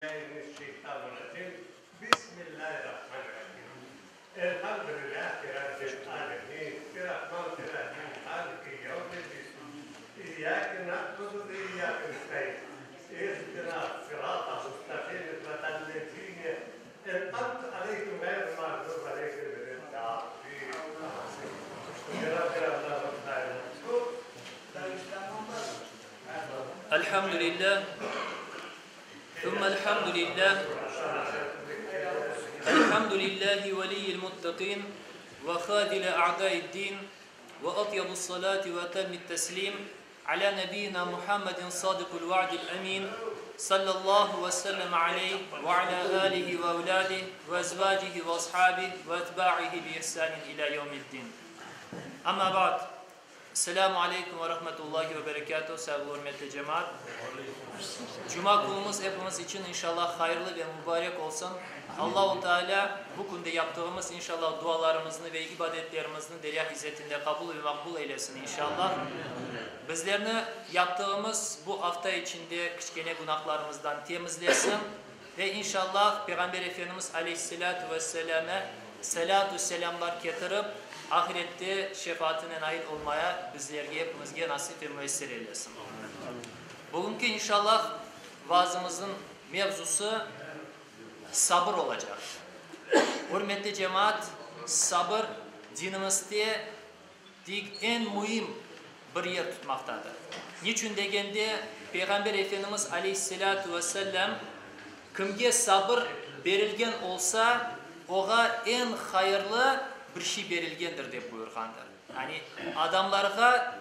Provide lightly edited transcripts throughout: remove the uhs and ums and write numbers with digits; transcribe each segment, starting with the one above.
Mineşşeytanirracim. Bismillahirrahmanirrahim. Elhamdülillahi Rabbil alemin. Errahmanirrahim. Maliki yevmiddin. İyyâke na'budu ve iyyâke nestaîn. İhdinas sıratal mustaqim sıratallezîne en'amte aleyhim gayril mağdubi aleyhim veled-dâllîn. Elhamdülillah. ثم الحمد لله الحمد لله ولي المتقين وخاذل أعداء الدين وأطيب الصلاة وأتم التسليم على نبينا محمد صادق الوعد الأمين صلى الله وسلم عليه وعلى آله وأولاده وأزواجه وأصحابه وأتباعه بإحسان إلى يوم الدين أما بعد Selâmu aleyküm ve rahmetullahi ve berekâtuh, sayğılı ürmetli cemaat. Cuma künümiz epimiz içün inşallah hayırlı ve mübarek olsun. Allahu Teala bu künde yaptığımız inşallah dualarımıznı ve ibadetlerimizni derya izzetinde qabul ve maqbul eylesin inşallah. Bizlerni yaptığımız bu afta içinde kiçkene günahlarımızdan temizlesin ve inşallah Peyğamber Efendimiz aleyhisselâtu vesselâme selâtu selâmlar ketirip, Ahirette şefaatine nail olmaya bizlerge, epimizge nasip ve müyesser eylesin. Bugünki inşallah vaazımıznıñ mevzusı sabır olacaq. Ürmetli cemaat, sabır dinimizde dik eñ müim bir yer tutmaqtadır. Niçün degende, Peyğamber Efendimiz aleyhisselâtu vessellâm Kimge sabır berilgen olsa, oğa eñ hayırlı bir şey berilgendir, dep buyurğandır. Yani, adamlarğa,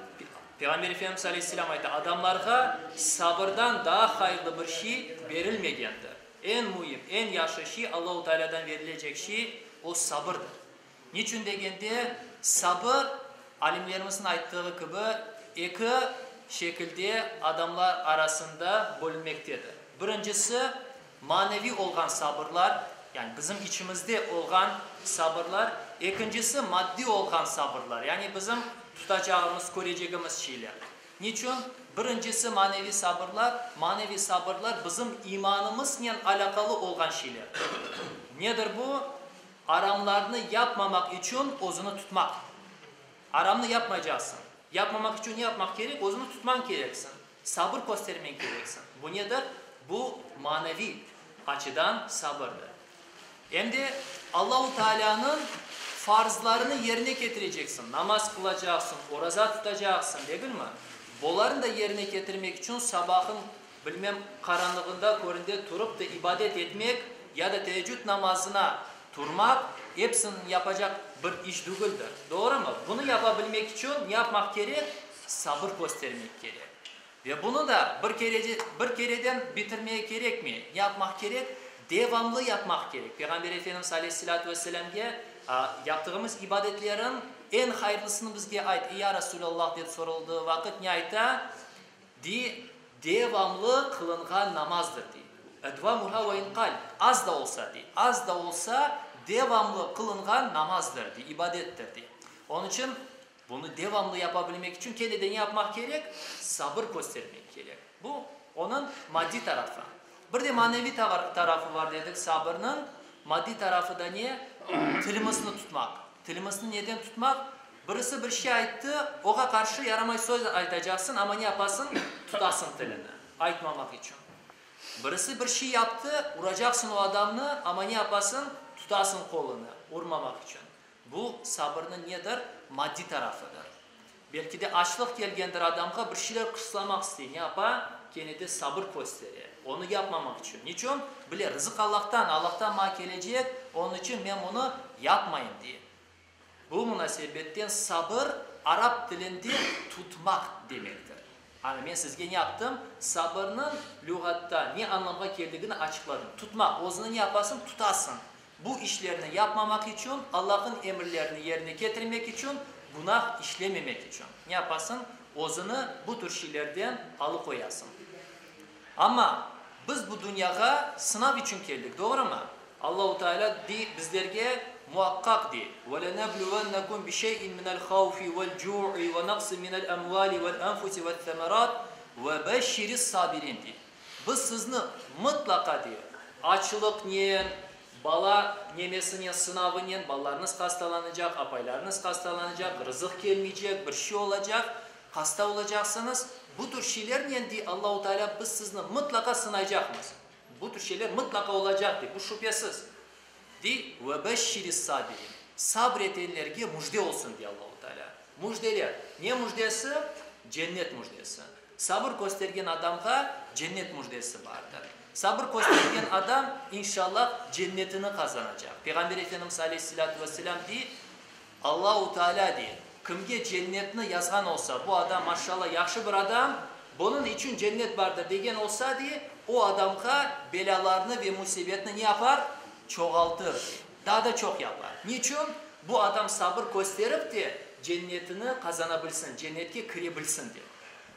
Peyğamber Efendimiz aleyhisselâm ayta, adamlarğa sabırdan daa hayırlı bir şey berilmegendir. Eñ müim, eñ yahşı şey, Allahu Tealâdan verilecek şey, o sabırdır. Niçün degende, sabır, alimlerimizniñ ayttığı kibi, eki şekilde adamlar arasında bölünmektedir. Birincisi, maneviy olğan sabırlar, yani bizim içimizde olğan sabırlar, ekincisi, maddiy olğan sabırlar, yani bizim tutacağımız, körecegimiz şeyler. Niçün? Birincisi, maneviy sabırlar, maneviy sabırlar bizim imanımıznen alâqalı olğan şeyler. Nedir bu? Aramlarnı yapmamaq içün özüni tutmaq. Aramnı yapmaycaqsıñ. Yapmamaq içün ne yapmaq kerek? Özüni tutmañ kereksiñ. Sabır köstermeñ kereksiñ. Bu nedir? Bu maneviy açıdan sabırdır. Em de Allahu Taalânıñ farzlarını yerine ketireceksiñ. Namaz qılacaqsıñ, oraza tutacaqsıñ, degilmi? Bolarnı da yerine ketirmek içün sabahın Bilmem, qaranlığında köründe turıp da ibadet etmek ya da teheccüd namazına turmaq epsiniñ yapacaq bir iş dügüldir. Doğrumı? Bunı yapa bilmek içün ne yapmaq kerek? Sabır köstermek kerek. Ve bunı da bir kerece, bir kereden bitirmeye kerekmey. Ne yapmaq kerek? Devamlı yapmaq kerek. Peyğamber Efendimiz aleyhisselâtu vesselâmge, Yaptığımız ibadetleriñ eñ hayırlısını bizge ayt, ya Resulallah dep soruldığı vaqıt ne ayta? Dey, devamlı qılınğan namazdır, dey. Edvamuha ve in qal, az da olsa, dey, az da olsa, devamlı qılınğan namazdır, dey, ibadettir, dey. Onıñ içün, bunı devamlı yapa bilmek içün kene de ne yapmaq kerek? Sabır köstermek kerek. Bu, onıñ maddiy tarafı. Bir de maneviy tarafı var dedik sabırnıñ. Maddiy tarafı da ne? Tilimizni tutmaq. Tilimizni neden tutmaq? Birisi bir şey ayttı, oğa qarşı yaramay söz aytacaqsıñ, amma ne yapasıñ? Tutasıñ tilini, aytmamaq içün. Birisi bir şey yaptı, uracaqsıñ o adamnı, amma ne yapasıñ? Tutasıñ qolunı, urmamaq içün. Bu, sabırnıñ nedir? Maddiy tarafıdır. Belki de açlıq kelgendir adamğa, bir şeyler qışlamaq istey, ne yapa? Kene de sabır köstere, onı yapmamaq içün. Niçün? Bile, rızıq Allahtan, Allahtan maña kelecek, onıñ içün men bunı yapmayım, dey. Bu munasebetten sabır arap tilinde tutmaq demektir. Ana, men sizge ne yaptım? Sabırnıñ lügatta ne añlamğa keldigini açıqladım. Tutmaq, özüni ne yapasıñ? Tutasıñ. Bu işlerni yapmamaq içün, Allah'ın emirlerini yerine ketirmek içün, günah işlememek içün ne yapasıñ? Özüni bu tür şeylerden alıqoyasıñ. Amma biz bu dünyağa sınav içün keldik, doğrumı? Allahu Teala dey bizlerge muaqqaq dey, Ve lenebluvennekum bişey'in minel havfi vel cu'i ve naqsin minel emvali vel enfusi ve't-semerat ve beşşiris sabirin dey. Biz sizni mıtlaqa, dey, açlıqnen, bala nemesinen, sınavınen, balalarıñız hastalanacaq, apaylarıñız hastalanacaq, rızıq kelmeycek, bir şey olacaq, hasta olacaqsıñız. Bu tür şeylernen, dey Allahu Teala, biz sizni mıtlaqa sınaycaqmız. Bu tür şeyler mıtlaqa olacaq, dey, bu şübhesiz. Dey, Ve beşşiris sabirin, sabr etenlerge müjde olsun, dey Allahu Teala. Müjdeler. Ne müjdesi? Cennet müjdesi. Sabır köstergen adamğa cennet müjdesi bardır. Sabır köstergen adam, inşallah, cennetini qazanacaq. Peyğamber Efendimiz aleyhissalâtu vesselâm dey, Allahu Teala dey, kimge cennetni yazğan olsa, bu adam, maşallah, yahşı bir adam, bunıñ içün cennet bardır degen olsa, dey, o adamğa belâlarnı ve musibetni ne yapar? Çoğaltır, dey. Daa da çoq yapar. Niçün? Bu adam sabır kösterip de cennetini qazana bilsin, cennetke kire bilsin dep.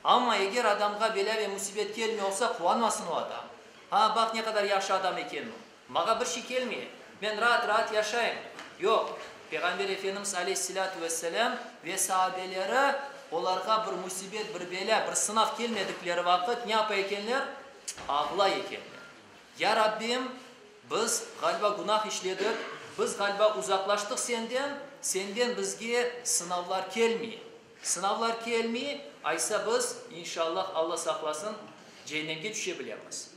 Amma eger adamğa belâ ve musibet kelmey olsa, quvanmasın o adam. Ha, baq ne qadar yahşı adam ekenmim. Mağa bir şey kelmey. Men raat-raat yaşayım. Yoq, Peyğamber Efendimiz aleyhisselâtu vesselâm ve saabeleri olarğa bir musibet, bir belâ, bir sınav kelmedikleri vaqıt ne yapa ekenler? Ağlay ekenler. Ya Rabbim, biz, ğaliba, günah işledik, biz, ğaliba, uzaqlaştıq Senden, Senden bizge sınavlar kelmey. Sınavlar kelmey, aysa biz, inşallah, Alla saqlasın, ceennemge tüşe bilemiz.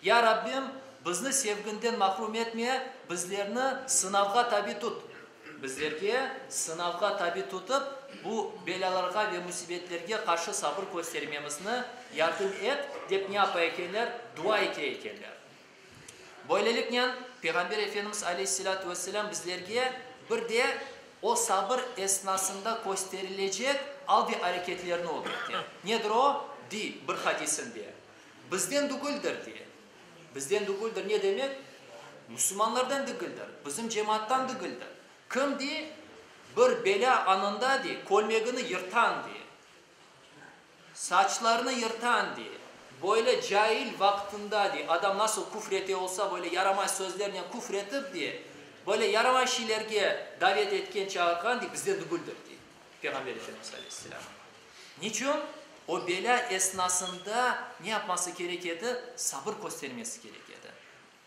Ya Rabbim, bizni sevginden mahrum etme, bizlerni sınavğa tabi tut. Bizlerge sınavğa tabi tutıp, bu belâlarğa ve müsibetlerge qarşı sabır köstermemizni yardım et, dep ne yapa ekenler? Dua ete ekenler. Böyleliknen, Peyğamber Efendimiz aleyhisselâtu vesselâm bizlerge bir de o sabır esnasında kösterilecek al ve areketlerni ögrete. Nedir o? Dey bir hadisinde, Bizden dügüldir, dey. Bizden dügüldir ne demek? Müslümanlardan dügüldir, bizim cemaattan dügüldir. Kim, dey, bir belâ anında, dey, kölmegini yırtan, dey, saçlarını yırtan, dey, böyle cail vaqtında, dey, adam nasıl küfr ete olsa, böyle yaramay sözlernen küfr etip, dey, böyle yaramay şeylerge davet etken, çağırğan, dey, bizden dügüldir, dey Peyğamber Efendimiz aleyhisselâm. Niçün? O belâ esnasında ne yapması kerek edi? Sabır köstermesi kerek edi.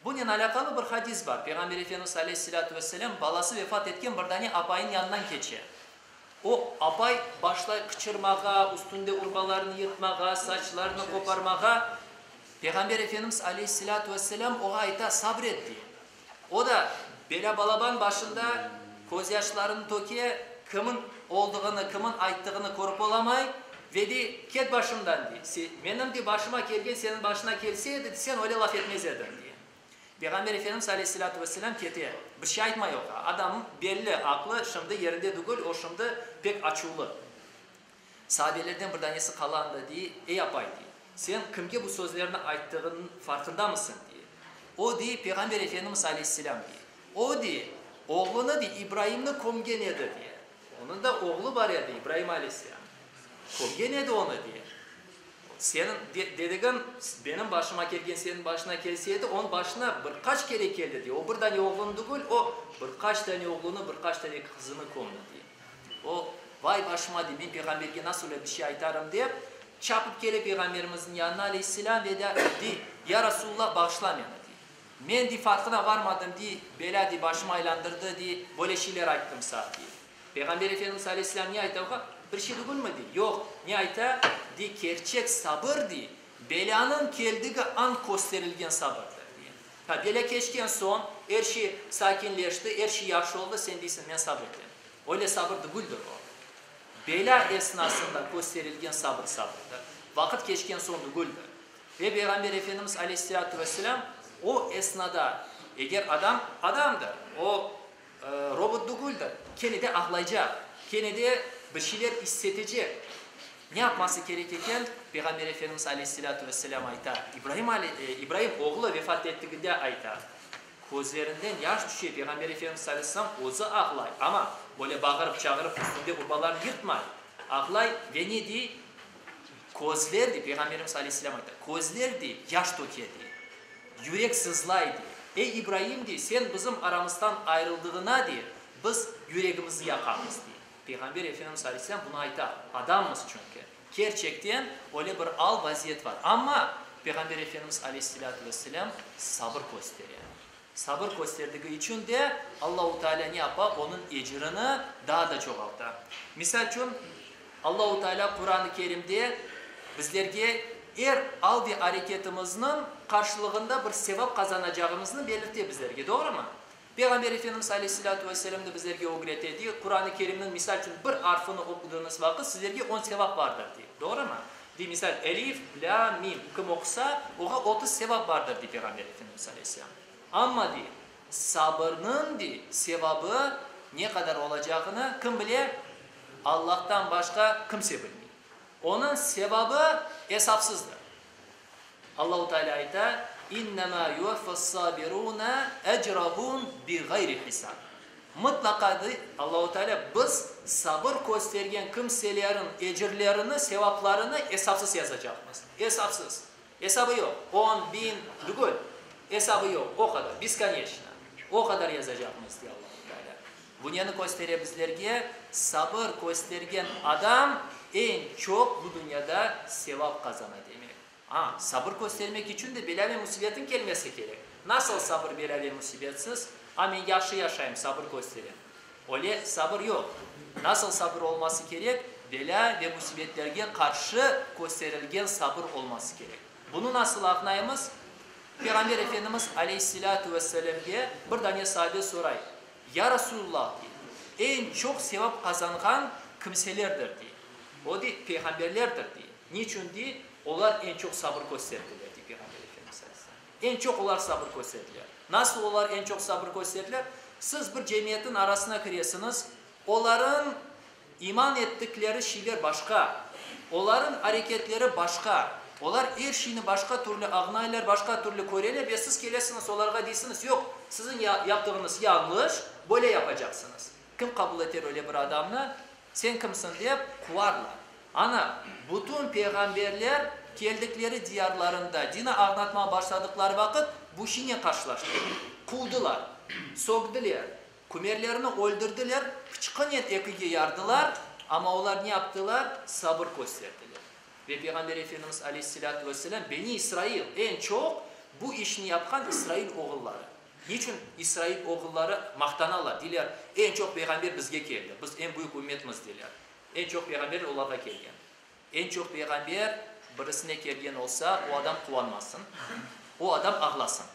Bunen alâqalı bir hadis bar. Peyğamber Efendimiz aleyhisselâtu vesselâm balası vefat etken bir dane apayınıñ yanından keçe. O, apay başlay qıçırmağa, üstünde urbalarını yırtmağa, saçlarını qoparmağa. Peyğamber Efendimiz aleyhisselâtu vesselâm oğa ayta, Sabret, dey. O da belâ balaban başında közyaşlarını töke, kimin oldığını, kimin ayttığını körip olamay ve dey, Ket başımdan, dey, menim, dey, başıma kelgen seniñ başına kelse edi, sen öyle laf etmez ediñ, dey. Peyğamber Efendimiz aleyhisselâtu vesselâm kete, bir şey aytmay oğa. Adam belli, aqlı şimdi yerinde tügül, o şimdi pek açuvlı. Sahabelerden bir danesi qala anda, dey, Ey apay, dey, sen kimge bu sözlerni ayttığıñnıñ farqındamısıñ? dey. O, dey, Peyğamber Efendimiz aleyhisselâm, dey. O, dey, oğlunı, dey, İbraimni kömgen edi, dey. Onıñ da oğlu bar edi, İbraim aleyhisselâm. Kömgen edi onı, dey. Seniñ dedigiñ, benim başıma kelgen seniñ başına kelse edi, onıñ başına bir qaç kere keldi, dey. O bir dane oğlunı tügül, o bir qaç tane oğlunı, bir qaç tane qızını kömdi, dey. O, Vay başıma, dey, men Peyğamberge nasıl öyle bir şey aytarım, dep, çapıp kele Peyğamberimizniñ yanına, aleyhisselâm, ve de, dey, Ya Rasulullah, bağışla meni, dey. Men, dey, farqına varmadım, dey, belâ, dey, başımı aylandırdı, dey, böyle şeyler ayttım sağa, dey. Peyğamber Efendimiz, aleyhisselâm, ne ayta oğa? Bir şey tügülmi, dey. Yoq. Ne ayta? Dey, kerçek sabır, dey, belânıñ keldigi an kösterilgen sabırdır, dey. Ha, belâ keçken soñ, er şey sakinleşti, er şey yahşı oldı, sen deysiñ, men sabır etem. Öyle sabır tügüldir o. Belâ esnasında kösterilgen sabır sabırdır. Vaqıt keçken soñ tügüldir. Ve Peyğamber Efendimiz aleyhisselâtu vesselâm o esnada, eger adam, adamdır, o, robot tügüldir, kene de ağlaycaq, kene de bir şeyler issetecek. Ne yapması kerek eken? Peyğamber Efendimiz aleyhisselâtu vesselâm ayta, İbraim, İbraim oğlu vefat ettiginde ayta, Közlerinden yaş tüşe, Peyğamber Efendimiz aleyhisselâm özü ağlay, amma böyle bağırıp-çağırıp üstünde urbalarını yırtmay, ağlay ve ne dey? Közler, dey, Peyğamberimiz aleyhisselâm ayta, közler, dey, yaş töke, dey, yürek sızlay, dey. Ey, İbraim, dey, sen bizim aramızdan ayrıldığına, dey, biz yüregimizni yaqamız, dey. Peyğamber Efendimiz aleyhisselâm bunı ayta, adammız çünki. Kerçekten öyle bir al-vaziyet bar. Amma. Peyğamber Efendimiz aleyhisselâtu vesselâm sabır köstere. Sabır kösterdigi içün de Allahu Tealâ ne yapa? Onıñ ecrini daa da çoğalta. Misal içün, Allahu Tealâ Quran-ı Kerimde bizlerge er al ve areketimizniñ qarşılığında bir sevap qazanacağımıznı belirte bizlerge, doğrumı? Peyğamber Efendimiz aleyhisselâtu vesselâm de bizlerge ögrete, dey, Quran-ı Kerimniñ, misal içün, bir arfını oqudıñız vaqıt, sizlerge on sevap bardır, dey. Doğrumı? Dey, misal, Elif, Lâm, Mim, kim oqusa, oğa 30 sevap bardır, dey Peyğamber Efendimiz aleyhisselâm. Amma, dey, sabırnıñ, dey, sevabı ne qadar olacağını kim bile? Allahtan başqa kimse bilmey. Onıñ sevabı esapsızdır. Allahu Teala ayta, İnnemâ yuvaffas-sâbirûne ecrahum bi-gayri hisâb. Mıtlaqa, dey Allahu Teala, biz sabır köstergen kimselerin ecirlerini, sevaplarını esapsız yazacaqmız. Esapsız. Esabı yoq. On, biñ tügül. Esabı yoq. O qadar. Beskoneçno. O qadar yazacaqmız, dey Allahu Teala. Bu neni köstere bizlerge? Sabır köstergen adam eñ çoq bu dünyada sevap qazana demek. A, sabır köstermek içün de belâ ve müsibetiñ kelmesi kerek. Nasıl sabır belâ ve müsibetsiz? A, men yahşı yaşayım, sabır kösterem. Öyle sabır yoq. Nasıl sabır olması kerek? Belâ ve müsibetlerge qarşı kösterilgen sabır olması kerek. Bunı nasıl añlaymız? Peyğamber Efendimiz aleyhisselâtu vesselâmge bir dane saabe soray, Ya Rasulullah, dey, eñ çoq sevap qazanğan kimselerdir, dey. O, dey, peyğamberlerdir, dey. Niçün, dey, olar eñ çoq sabır kösterdiler, dey Peyğamber Efendimiz aleyhisselâm. Eñ çoq olar sabır kösterdiler. Nasıl olar eñ çoq sabır kösterdiler? Siz bir cemiyetniñ arasına kiresiñiz, olarıñ İman ettikleri şeyler başqa, olarıñ areketleri başqa, olar er şeyni başqa türlü añlaylar, başqa türlü köreler ve siz kelesiñiz olarğa deysiñiz, yoq, siziñ yaptığıñız yañlış, böyle yapacaqsıñız. Kim qabul eter öyle bir adamnı? Sen kimsiñ dep quvarlar. Ana, bütün peyğamberler keldikleri diyarlarında dini añlatmağa başladıqları vaqıt bu şeynen qarşılaştılar. Quvdılar, sögdiler, Kümerlerini öldürdiler, pıçqınen ekige yardılar, amma olar ne yaptılar? Sabır kösterdiler. Ve Peyğamber Efendimiz aleyhisselâtu vesselâm, Beni İsrail, eñ çoq bu işni yapqan İsrail oğulları. Niçün İsrail oğulları maqtanalar, deyler, eñ çoq peyğamber bizge keldi, biz eñ büyük ümmetmiz, deyler. Eñ çoq peyğamber olarğa kelgen. Eñ çoq peyğamber birisine kelgen olsa, o adam quvanmasın, o adam ağlasın.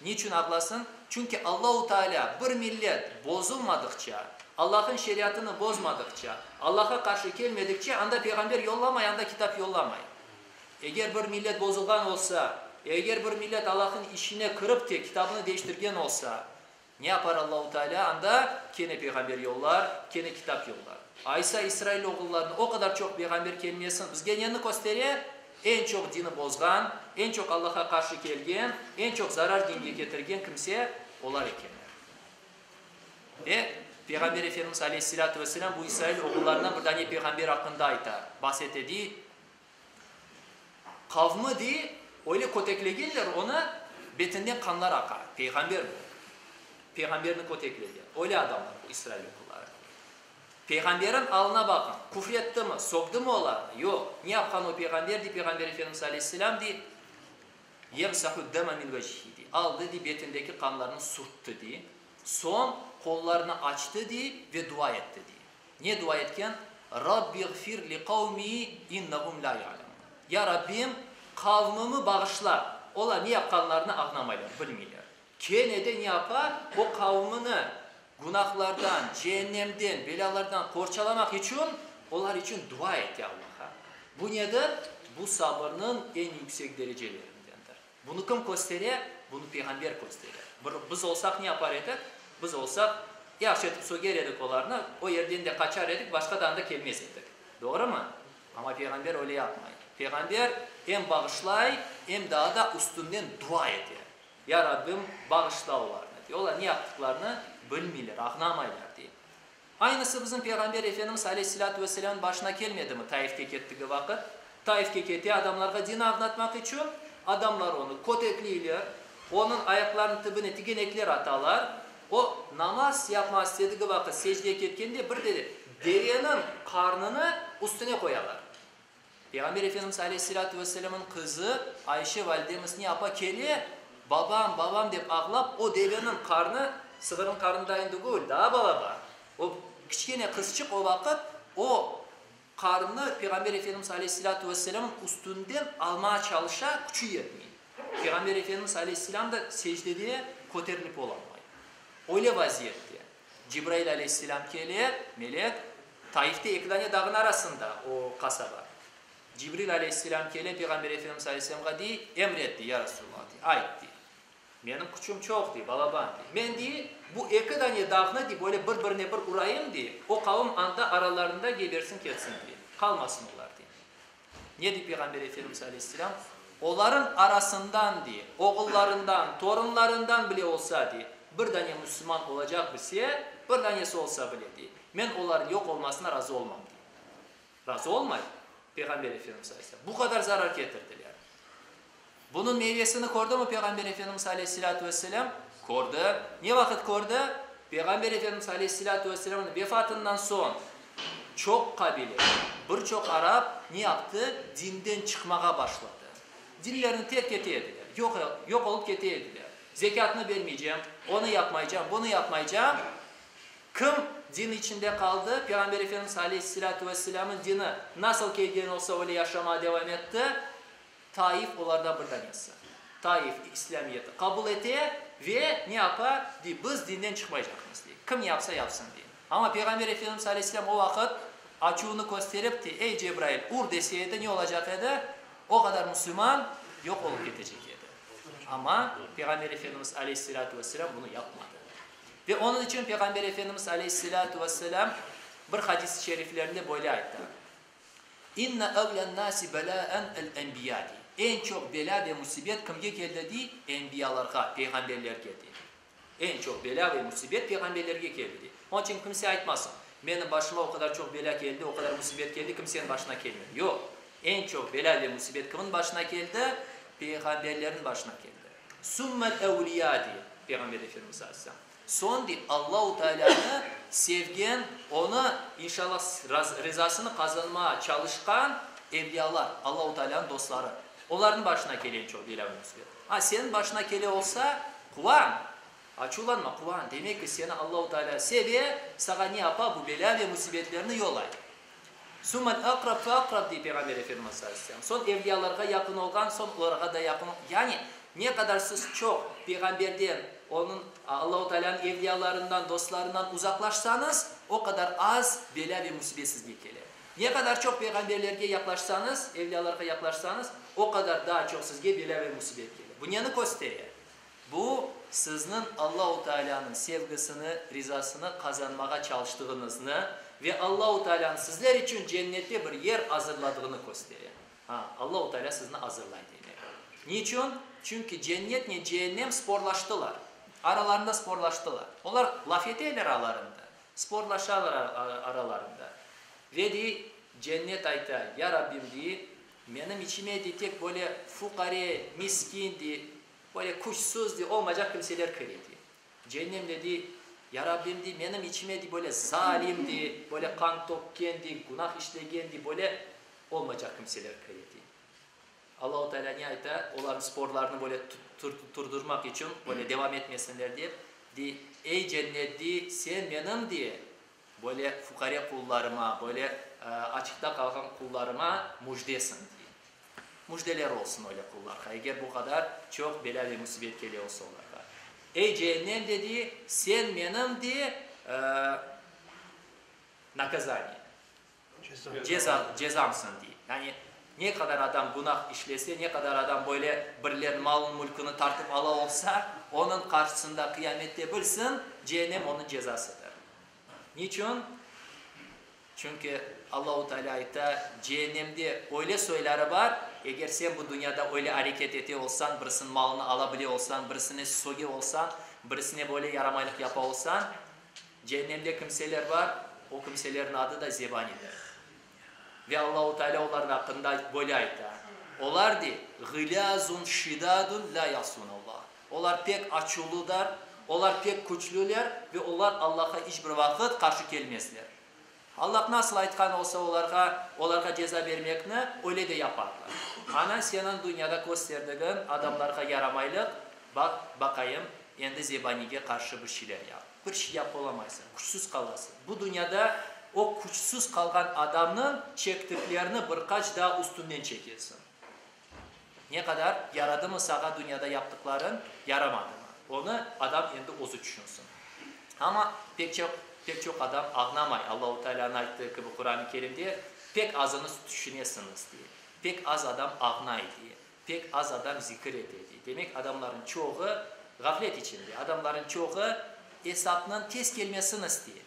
Niçün ağlasın? Çünki Allahu Teala bir millet bozulmadıqça, Allah'ın şeriatını bozmadıqça, Allah'a qarşı kelmedikçe anda peyğamber yollamay, anda kitap yollamay. Eger bir millet bozulğan olsa, eger bir millet Allah'ın işine kirip te kitabını değiştirgen olsa, Ne yapar Allahu Teala anda? Kene peyğamber yollar, kene kitap yollar. Aysa İsrail oğullarına o qadar çoq peyğamber kelmesin bizge neni köstere? Eñ çoq dini bozğan, eñ çoq Allahqa qarşı kelgen, eñ çoq zarar dinge ketirgen kimse olar ekenler. Ve Peyğamber Efendimiz aleyhisselâtu vesselâm bu İsrail oğullarına bir dane peyğamber aqqında ayta, bahsete, dey, Qavmı, dey, öyle köteklegenler onı, betinden qanlar aqa. Peyğamber bu. Peyğamberni köteklegen. Öyle adamlar bu, İsrail oğulları. Peyğamberin alına baqıñ, küfrettimi, sögdimi olarnı? Yoq. Ne yapqan o peyğamber, dey, Peyğamber Efendimiz aleyhisselâm, dey, Yemsahu dema min vecihi, dey, aldı, dey, betindeki qanlarnı sürtti, dey, soñ qollarını açtı, dey, ve dua etti, dey. Ne dua etken? Rabbiğfir li qavmi innehum la ya'lemun. Ya Rabbim, qavmımı bağışla, olar ne yapqanlarını añlamaylar, bilmeyler. Kene de ne yapa? O qavmını günahlardan, ceennemden, belâlardan qorçalamaq içün, olar içün dua ete Allah'a. Bu nedir? Bu sabırnıñ eñ yüksek derecelerindendir. Bunı kim köstere? Bunı peyğamber köstere. Bir, biz olsaq ne yapar edik? Biz olsaq, yahşı etip söger edik olarnı, o yerden de qaçar edik, başqa da anda kelmez edik. Doğrumı? Amma peyğamber öyle yapmay. Peyğamber em bağışlay, em daa da üstünden dua ete. Ya Rabbim, bağışla olarnı, dey. Olar ne yaptıqlarını bilmeyler, añlamaylar, dey. Aynısı bizim Peyğamber Efendimiz aleyhisselâtu vesselâmnıñ başına kelmedimi Taifke kettigi vaqıt? Taifke kete adamlarğa din añlatmaq içün, adamlar onı kötekleyler, onıñ ayaqlarınıñ tibine tigenekler atalar. O, namaz yapmaq istedigi vaqıt secdeye ketkende bir de deveniñ qarnını üstüne qoyalar. Peyğamber Efendimiz aleyhisselâtu vesselâmnıñ qızı Ayşe validemiz ne yapa? Kele, babam, babam dep ağlap, o deveniñ qarnı, sığırnıñ qarnındayın tügül, daa balaban. O kiçkene qızçıq o vaqıt o qarnı Peyğamber Efendimiz aleyhisselâtu vesselâmnıñ üstünden almağa çalışa, küçü yetmey. Peyğamber Efendimiz aleyhisselâm da secdede köterilip olamay. Öyle vaziyette Cibrail aleyhisselâm kele, melek, Taifte eki dane dağın arasında o qasaba. Cibril aleyhisselâm kele Peyğamber Efendimiz aleyhisselâmğa dey, Emret, dey, ya Resulallah, dey, ayt, dey. Menim küçüm çoq, dey, balaban, dey. Men, dey, bu eki dane dağnı, dey, böyle bir-birine bir urayım, dey, o qavım anda aralarında gebersin ketsin, dey, qalmasın olar, dey. Ne dey Peyğamber Efendimiz aleyhisselâm? Olarıñ arasından, dey, oğullarından, torunlarından bile olsa, dey, bir dane müslüman olacaq bise, bir danesi olsa bile, dey, men olarıñ yoq olmasına razı olmam, dey. Razı olmay Peyğamber Efendimiz aleyhisselâm. Bu qadar zarar ketirdiler. Bunıñ meyvesini kördimi Peyğamber Efendimiz aleyhisselâtu vesselâm? Kördi. Ne vaqıt kördi? Peyğamber Efendimiz aleyhisselâtu vesselâmnıñ vefatından soñ çoq qabile, bir çoq arap ne yaptı? Dinden çıqmağa başladı. Dinlerini terk ete ediler, yoq, yoq olıp kete ediler. Zekâtnı bermeycem, onı yapmaycam, bunı yapmaycam. Kim din içinde qaldı? Peyğamber Efendimiz aleyhisselâtu vesselâmnıñ dini nasıl kelgen olsa, öyle yaşamağa devam etti. Taif olardan bir danesi. Taif İslâmiyeti qabul ete ve ne yapa? Dey, biz dinden çıqmaycaqmız, dey. Kim yapsa, yapsın, dey. Amma Peyğamber Efendimiz aleyhisselâm o vaqıt açuvını kösterip te, Ey, Cebrail, ur dese edi, ne olacaq edi? O qadar musulman yoq olıp ketecek edi. Amma Peyğamber Efendimiz aleyhisselâtu vesselâm bunı yapmadı. Ve onıñ içün Peyğamber Efendimiz aleyhisselâtu vesselâm bir hadis-i şeriflerinde böyle ayta. İnne evlen-nâsi belâen el-enbiyâ, dey. Eñ çoq belâ ve musibet kimge keldi, dey? Enbiyalarğa, peyğamberlerge, dey. Eñ çoq belâ ve musibet peyğamberlerge keldi, dey. Onıñ içün kimse aytmasın, Menim başıma o qadar çoq belâ keldi, o qadar musibet keldi, kimseniñ başına kelmedi. Yoq! Eñ çoq belâ ve musibet kimniñ başına keldi? Peyğamberlerniñ başına keldi. Sümmel-evliyâ, dey Peyğamber Efendimiz aleyhisselâm. Soñ, dey, Allahu Tealânı sevgen, Onı, inşallah, rizasını qazanmağa çalışqan evliyalar, Allahu Tealânıñ dostları, olarnıñ başına kele eñ çoq belâ ve musibet. A, seniñ başına kele olsa, quvan, açuvlanma, quvan, demek ki, seni Allahu Tealâ seve, saña ne yapa, bu belâ ve musibetlerni yolay. Sümmel aqrab fe aqrab, dey Peyğamber Efendimiz aleyhisselâm. Soñ evliyalarğa yaqın olğan, soñ olarğa da yaqın, yani, ne qadar siz çoq Peyğamberden, onıñ, Allahu Tealânıñ evliyalarından, dostlarından uzaqlaşsañız, o qadar az belâ ve musibet sizge kele. Ne qadar çoq peyğamberlerge yaqlaşsañız, evliyalarğa yaqlaşsañız, o qadar daa çoq sizge belâ ve musibet kele. Bu neni köstere? Bu, sizniñ Allahu Tealânıñ sevgisini, rizasını qazanmağa çalıştığıñıznı ve Allahu Tealânıñ sizler içün cennette bir yer azırladığını köstere. Ha, Allahu Tealâ sizni azırlay demek. Niçün? Çünki cennetnen ceennem sporlaştılar. Aralarında sporlaştılar. Olar laf eteler aralarında, sporlaşalar aralarında. Ve, dey, cennet ayta, Ya Rabbim, dey, menim içime, dey, tek böyle fuqare, miskin, dey, Böyle küçsüz, dey, olmaycaq kimseler kire, dey. Cehennem de, dey, Ya Rabbim, dey, menim içime, dey, böyle zalim, dey, böyle qan tökken, dey, günah işlegen, dey, böyle olmaycaq kimseler kire, dey. Allahu Teala ne ayta? Olarnıñ sporlarını böyle turdurmaq içün, böyle devam etmesinler dep, dey, Ey cennet, dey, sen menim, dey, böyle fuqare qullarıma, böyle açıqta qalğan qullarıma müjdesiñ, dey. Müjdeler olsun öyle qullarğa, eger bu qadar çoq belâ ve musibet kele olsa olarğa. Ey, ceennem, dedi, sen menim, de, nakazaniye, ceza, cezamsıñ, dey. Yani, ne qadar adam günah işlese, ne qadar adam böyle birileriniñ malını-mülküni tartıp ala olsa, onıñ qarşısında qıyamette bilsin, ceennem onıñ cezasıdır. Niçün? Çünki Allahu Teala ayta, Ceennemde öyle soyları bar, eger sen bu dünyada öyle areket ete olsañ, birisiniñ malını ala bile olsañ, birisine söge olsañ, birisine böyle yaramaylıq yapa olsañ, Ceennemde kimseler bar, o kimselerniñ adı da zebaniler. Ve Allahu Teala olarnıñ aqqında böyle ayta, Olar, dey, ğilâzun şidâdun lâ ya'sunallah. Olar pek açuvlıdar, olar pek küçlüler ve olar Allahqa iç bir vaqıt qarşı kelmezler. Allah nasıl aytqan olsa olarğa, olarğa ceza bermekni, öyle de yaparlar. Ana, seniñ dünyada kösterdigiñ adamlarğa yaramaylıq, baq, baqayım, endi zebaniyge qarşı bir şeyler yap. Bir şey yapıp olamaysıñ, küçsüz qalasıñ. Bu dünyada o küçsüz qalğan adamnıñ çektiklerini bir qaç daa üstünden çekesiñ. Ne qadar yaradımı sağa dünyada yaptıqlarıñ, yaramadımı? Onı adam endi özü tüşünsin. Amma pek çoq, pek çoq adam añlamay, Allahu Tealânıñ ayttığı kibi Quran-ı Kerimde, Pek azıñız tüşünesiñiz, diye. Pek az adam añlay, diye. Pek az adam zikir ete, diye. Demek, adamların çoğı ğaflet içinde, adamların çoğı esapnıñ tez kelmesini istey.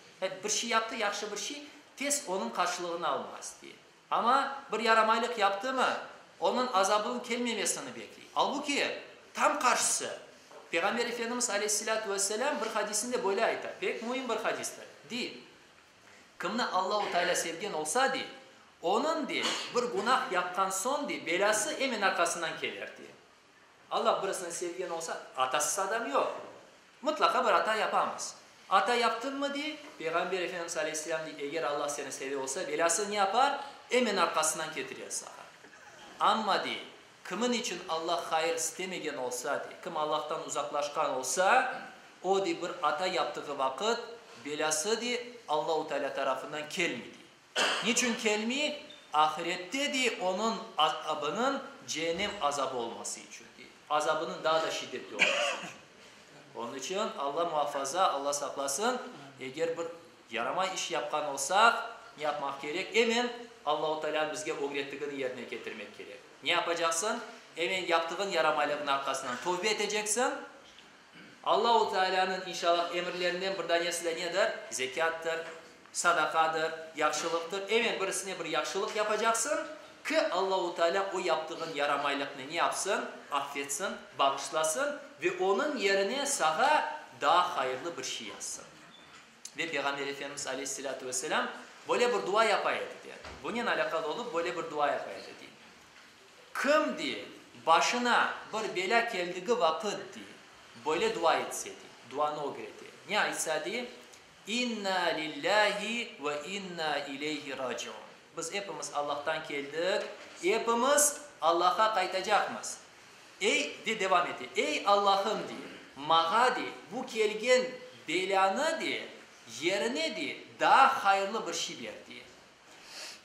Bir şey yaptı, yahşı bir şey, tez onıñ qarşılığını almaq istey. Amma bir yaramaylıq yaptımı, onıñ azabınıñ kelmemesini bekley. Albuki, tam qarşısı. Peyğamber Efendimiz aleyhisselâtu vesselâm bir hadisinde böyle ayta, pek müim bir hadistir, dey, Kimni Allahu Tealâ sevgen olsa, dey, onıñ, dey, bir günah yapqan soñ, dey, belâsı emen arqasından kelir, dey. Allah birisini sevgen olsa, atasız adam yoq. Mıtlaqa bir ata yapamız. Ata yaptıñmı, dey, Peyğamber Efendimiz aleyhisselâm dey, eger Allah seni seve olsa, belâsını ne yapar? Emen arqasından ketirer sağa. Amma, dey, kimin içün Allah hayır istemegen olsa, dey, kim Allahtan uzaqlaşqan olsa, o, dey, bir ata yaptığı vaqıt, belâsı, dey, Allahu Tealâ tarafından kelmey, dey. Niçün kelmey? Ahirette, dey, onıñ azabınıñ ceennem azabı olması içün, dey. Azabınıñ daa da şiddetli olması içün. Onıñ içün, Alla muafaza, Alla saqlasın, eger bir yaramay iş yapqan olsaq, ne yapmaq kerek? Emen Allahu Tealânıñ bizge ögrettigini yerine ketirmek kerek. Ne yapacaqsıñ? Emen yaptığın yaramaylığın arqasından tövbe eteceksiñ. Allahu Tealânıñ, inşallah, emirlerinden bir danesi de nedir? Zekâttır, sadaqadır, yahşılıqtır. Emen birisine bir yahşılıq yapacaqsıñ ki, Allahu Tealâ o yaptığın yaramaylıqnı ne yapsın? Affetsin, bağışlasın ve onıñ yerine sağa daa hayırlı bir şey yazsın. Ve Peyğamber Efendimiz aleyhisselâtu vesselâm böyle bir dua yapa edi de. Bunen alâqalı olıp böyle bir dua yapa edi, dey. Kim, dey, başına bir belâ keldigi vaqıt, dey, böyle dua etse, dey, duanı ögrete. Ne aytsa, dey, İnna lillâhi ve inna ileyhi raciun. Biz epimiz Allahtan keldik, epimiz Allahqa qaytacaqmız. Ey, ve devam ete, Ey, Allahım, dey, mağa, dey, bu kelgen belânı, dey, yerine, dey, daa hayırlı bir şey ber, dey.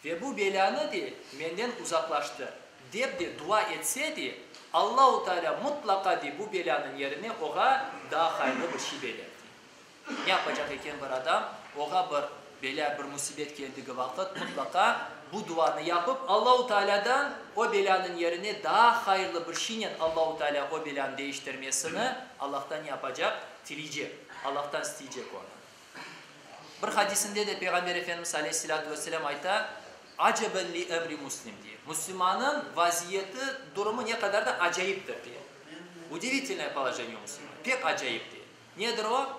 Ve bu belânı, dey, menden uzaqlaştır, dep, de, dua etse, dey, Allahu Teala mutlaqa, dey, bu belânıñ yerine oğa daa hayırlı bir şey berer, dey. Ne yapacaq eken bir adam, oğa bir belâ, bir musibet keldigi vaqıt, mıtlaqa bu duanı yapıp, Allahu Tealâdan o belânıñ yerine daa hayırlı bir şeynen Allahu Tealâ o belânı değiştirmesini Allahtan ne yapacaq? Tileycek, Allahtan isteycek onı. Bir hadisinde de Peyğamber Efendimiz aleyhisselâtu vesselâm ayta, Aceben li emri muslim diye. Müslümanıñ vaziyeti, durumu ne qadar da acayiptir diye. Udivitelnoye položeniye u musulmana. Pek acayip diye. Nedir o?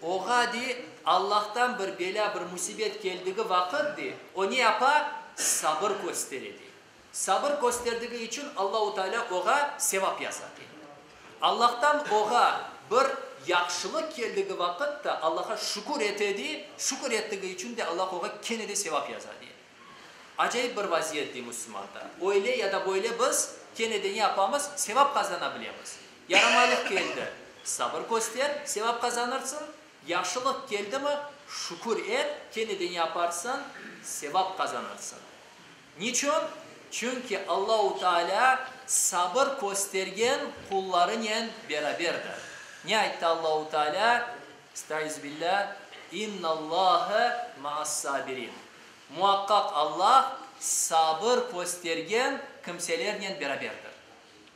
Oğa, dey, Allahtan bir belâ, bir musibet keldigi vaqıt, dey, o ne yapa? Sabır köstere, dey. Sabır kösterdigi içün Allahu Tealâ oğa sevap yaza, dey. Allahtan oğa bir yahşılıq keldigi vaqıt da Allaha şükür ete, dey, şükür ettigi içün de Allah oğa kene de sevap yaza, dey. Acayip bir vaziyet, dey müslümanda. Öyle ya da böyle biz kene de ne yapamız? Sevap qazana bilemiz. Yaramaylıq keldi, sabır köster, sevap qazanırsıñ. Yahşılıq keldimi, şükür et, kene de ne yaparsıñ? Sevap qazanırsıñ. Niçün? Çünki Allahu Teala sabır köstergen qullarınen beraberdir. Ne ayttı Allahu Teala? Estaizu billâ, İnnallâhe ma'as-sabirin. Muaqqaq Allah sabır köstergen kimselernen beraberdir.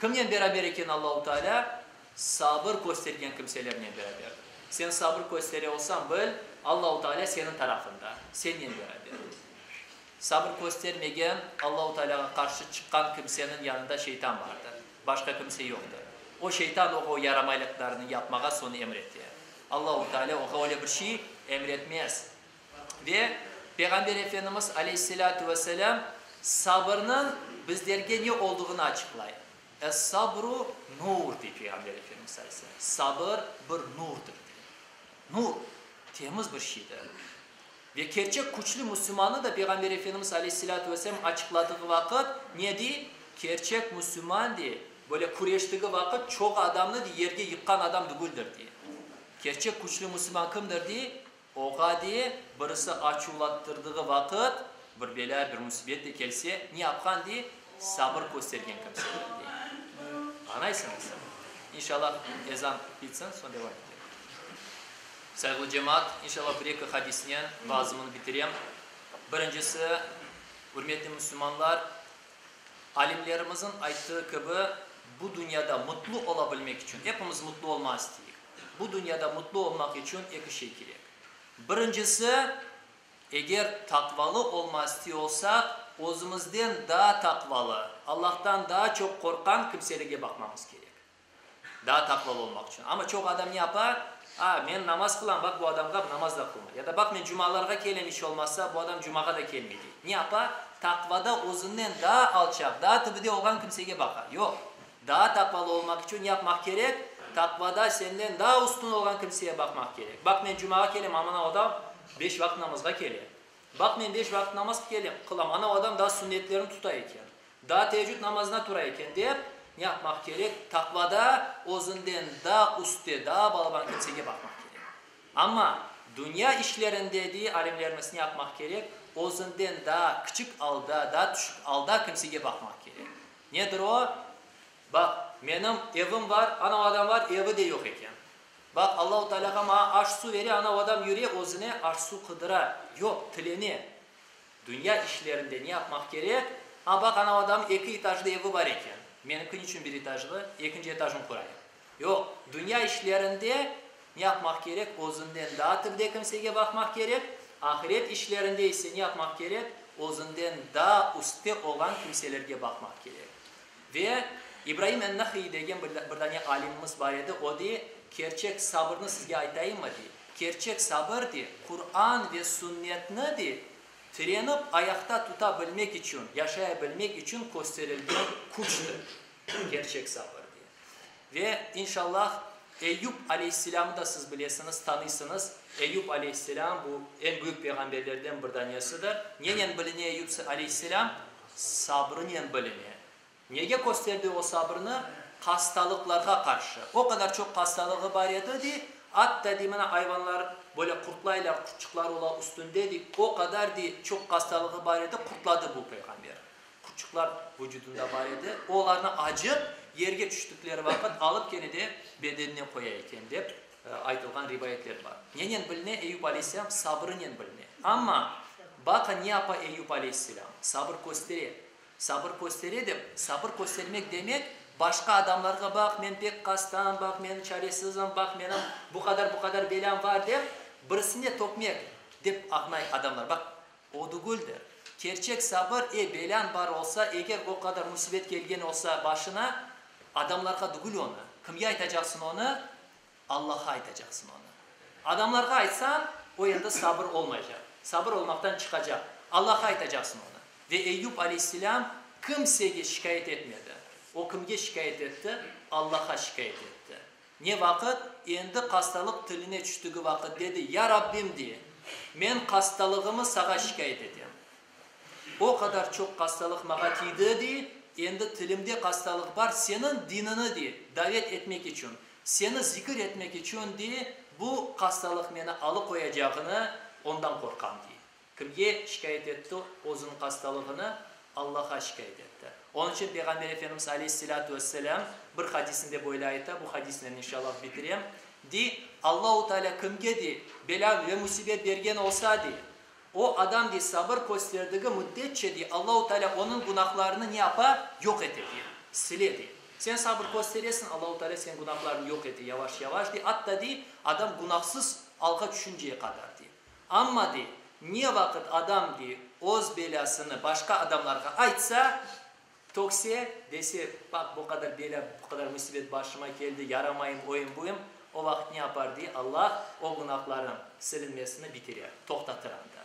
Kimnen beraber eken Allahu Teala? Sabır köstergen kimselernen beraberdir. Sen sabır köstere olsañ, bil, Allahu Teala seniñ tarafında, sennen beraber. Sabır köstermegen, Allahu Tealağa qarşı çıqqan kimseniñ yanında şeytan bardır, başqa kimse yoqtır. O şeytan oğa o yaramaylıqlarnı yapmağa soñ emrete. Allahu Teala oğa öyle bir şey emretmez. Ve Peyğamber Efendimiz aleyhisselâtu vesselâm sabırnıñ bizlerge ne olduğını açıqlay. Es-sabru nur, dey Peyğamber Efendimiz aleyhisselâm. Sabır bir nurdır, dey. Nur, temiz bir şeydir. Ve kerçek küçlü müslümannı da Peyğamber Efendimiz aleyhisselâtu vesselâm açıqladığı vaqıt ne dey? Kerçek müslüman, dey, böyle küreştigi vaqıt çoq adamnı, dey, yerge yıqqan adam dügüldir, dey. Kerçek küçlü müslüman kimdir, dey? Oğa, dey, birisi açuvlattırdığı vaqıt, bir belâ, bir müsibet de kelse, ne yapqan, dey? Sabır köstergen kimsedir, dey. Añlaysıñız? İnşallah, ezan bitsin, soñ devam eterim. Sayğılı cemaat, inşallah bir-eki hadisnen vaazımnı bitirem. Birincisi, ürmetli müslümanlar, alimlerimizniñ ayttığı kibi, bu dünyada mutlu ola bilmek içün, epimiz mutlu olma isteyik, bu dünyada mutlu olmaq içün eki şey kerek. Birincisi, eger taqvalı olma istiy olsaq, özümizden daa taqvalı, Allahtan daa çoq qorqqan kimselerge baqmamız kerek. Daa taqvalı olmaq içün. Amma çoq adam ne yapa? A, men namaz qılam, baq bu adamğa namaz da qılmay. Ya da baq men cumalarğa kelem iç olmazsa, bu adam cumağa da kelmey dey. Ne yapa? Taqvada özünden daa alçaq, daa tübüde olğan kimsege baqa. Yoq. Daa taqvalı olmaq içün ne yapmaq kerek? Taqvada senden daa üstün olğan kimseye baqmaq kerek. Baq men cumağa kelem, amma ana adam beş vaqıt namazğa kele. Baq men beş vaqıt namaz kelem, qılam, ana adam daa sünnetlerini tuta eken. Daa teecüd namazına tura eken dep, ne yapmaq kerek? Taqvada özünden daa üstte, daa balaban kimsege baqmaq kerek. Amma dünya işlerinde, dey alimlerimiz, ne yapmaq kerek? Özünden daa kiçik alda, daa tüşük alda kimsege baqmaq kerek. Nedir o? Baq, menim evim bar, ana o adam bar, evi de yoq eken. Baq, Allahu Tealâğa maña aş-suv bere, ana o adam yüre, özüne aş-suv qıdıra. Yoq, tilene. Dünya işlerinde ne yapmaq kerek? A, baq, ana adamnıñ eki etajlı evi bar eken. Menimki niçün bir etajlı? Ekinci etajını qurayım. Yoq, dünya işlerinde ne yapmaq kerek? Özünden daa tibde kimsege baqmaq kerek. Ahiret işlerinde ise ne yapmaq kerek? Özünden daa üstte olğan kimselerge baqmaq kerek. Ve İbraim en-Nahiy degen bir dane alimimiz bar edi, o dey, Kerçek sabırnı sizge aytayımmı, dey. Kerçek sabır, dey, Quran ve Sünnetni, dey, tirenip ayaqta tuta bilmek içün, yaşaya bilmek içün kösterilgen küçtir. Kerçek sabır, dey. Ve, inşallah, Eyyüp aleyhisselâmı da siz bilesiñiz, tanıysıñız. Eyyüp aleyhisselâm, bu eñ büyük peyğamberlerden bir danesidir. Nenen biline Eyyüp aleyhisselâm? Sabrınen biline. Nege kösterdi o sabrını? Hastalıqlarğa qarşı. O qadar çoq hastalığı bar edi, dey, atta, dey, mına ayvanlar böyle qurtlaylar, qurtçıqlar ola üstünde, dey, o qadar, dey, çoq hastalığı bar edi, qurtladı bu peyğamber. Qurtçıqlar vucudında bar edi. Olarnı acıp, yerge tüştükleri vaqıt alıp kene de bedenine qoya eken, dep aytılğan rivayetler bar. Nenen biline Eyüp aleyhisselâm? Sabrınen biline. Amma, baqın, ne yapa Eyüp aleyhisselâm? Sabır köstere. Sabır köstere dep, sabır köstermek demek, başqa adamlarğa baq, men pek hastam, baq, men çaresizim, baq, menim bu qadar, bu qadar belâm var dep, birisine tökmek, dep añlay adamlar. Baq, o dügüldir. Kerçek sabır, e, belân bar olsa, eger o qadar müsibet kelgen olsa başına, adamlarğa dügül onı. Kimge aytacaqsıñ onı? Allahqa aytacaqsıñ onı. Adamlarğa aytsañ, o endi sabır olmaycaq, sabır olmaqtan çıqacaq. Allahqa aytacaqsıñ onı. Ve Eyyüp aleyhisselâm kimsege şikâyet etmedi. O kimge şikâyet etti? Allahqa şikâyet etti. Ne vaqıt? Endi hastalıq tiline tüştügi vaqıt dedi, Ya Rabbim, de, men hastalığımı Sağa şikâyet etem. O qadar çoq hastalıq mağa tiydi, de, endi tilimde hastalıq bar, Seniñ dinini, de, davet etmek içün, Seni zikir etmek içün, de, bu hastalıq meni alıqoyacağını, ondan qorqam, dey. Kimge şikâyet etti özüniñ hastalığını? Allahqa şikâyet etti. Onıñ içün Peyğamber Efendimiz aleyhisselâtu vesselâm bir hadisinde böyle ayta, bu hadisnen inşallah bitirem, dey, Allahu Tealâ kimge, dey, belâ ve müsibet bergen olsa, dey, o adam, dey, sabır kösterdigi müddetçe, dey, Allahu Tealâ onıñ günahlarını ne yapa? Yoq ete, dey, sile, dey. Sen sabır kösteresiñ, Allahu Tealâ seniñ günahlarını yoq ete yavaş-yavaş, dey, atta, dey, adam günahsız alğa tüşünceye qadar, dey. Amma, dey, ne vaqıt adam, dey, öz belâsını başqa adamlarğa aytsa, tökse, dese, baq, bu qadar belâ, bu qadar müsibet başıma keldi, yaramayım, oyım-buyım, o vaqıt ne yapar, dey, Allah o günahlarnıñ silinmesini bitirer, toqtatır anda.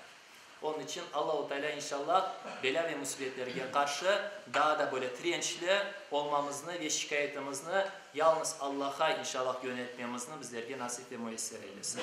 Onıñ içün Allahu Tealâ, inşallah, belâ ve müsibetlerge qarşı daa da böyle tirençli olmamıznı ve şikâyetimizni yalnız Allahqa, inşallah, yöneltmemizni bizlerge nasip ve müyesser eylesin.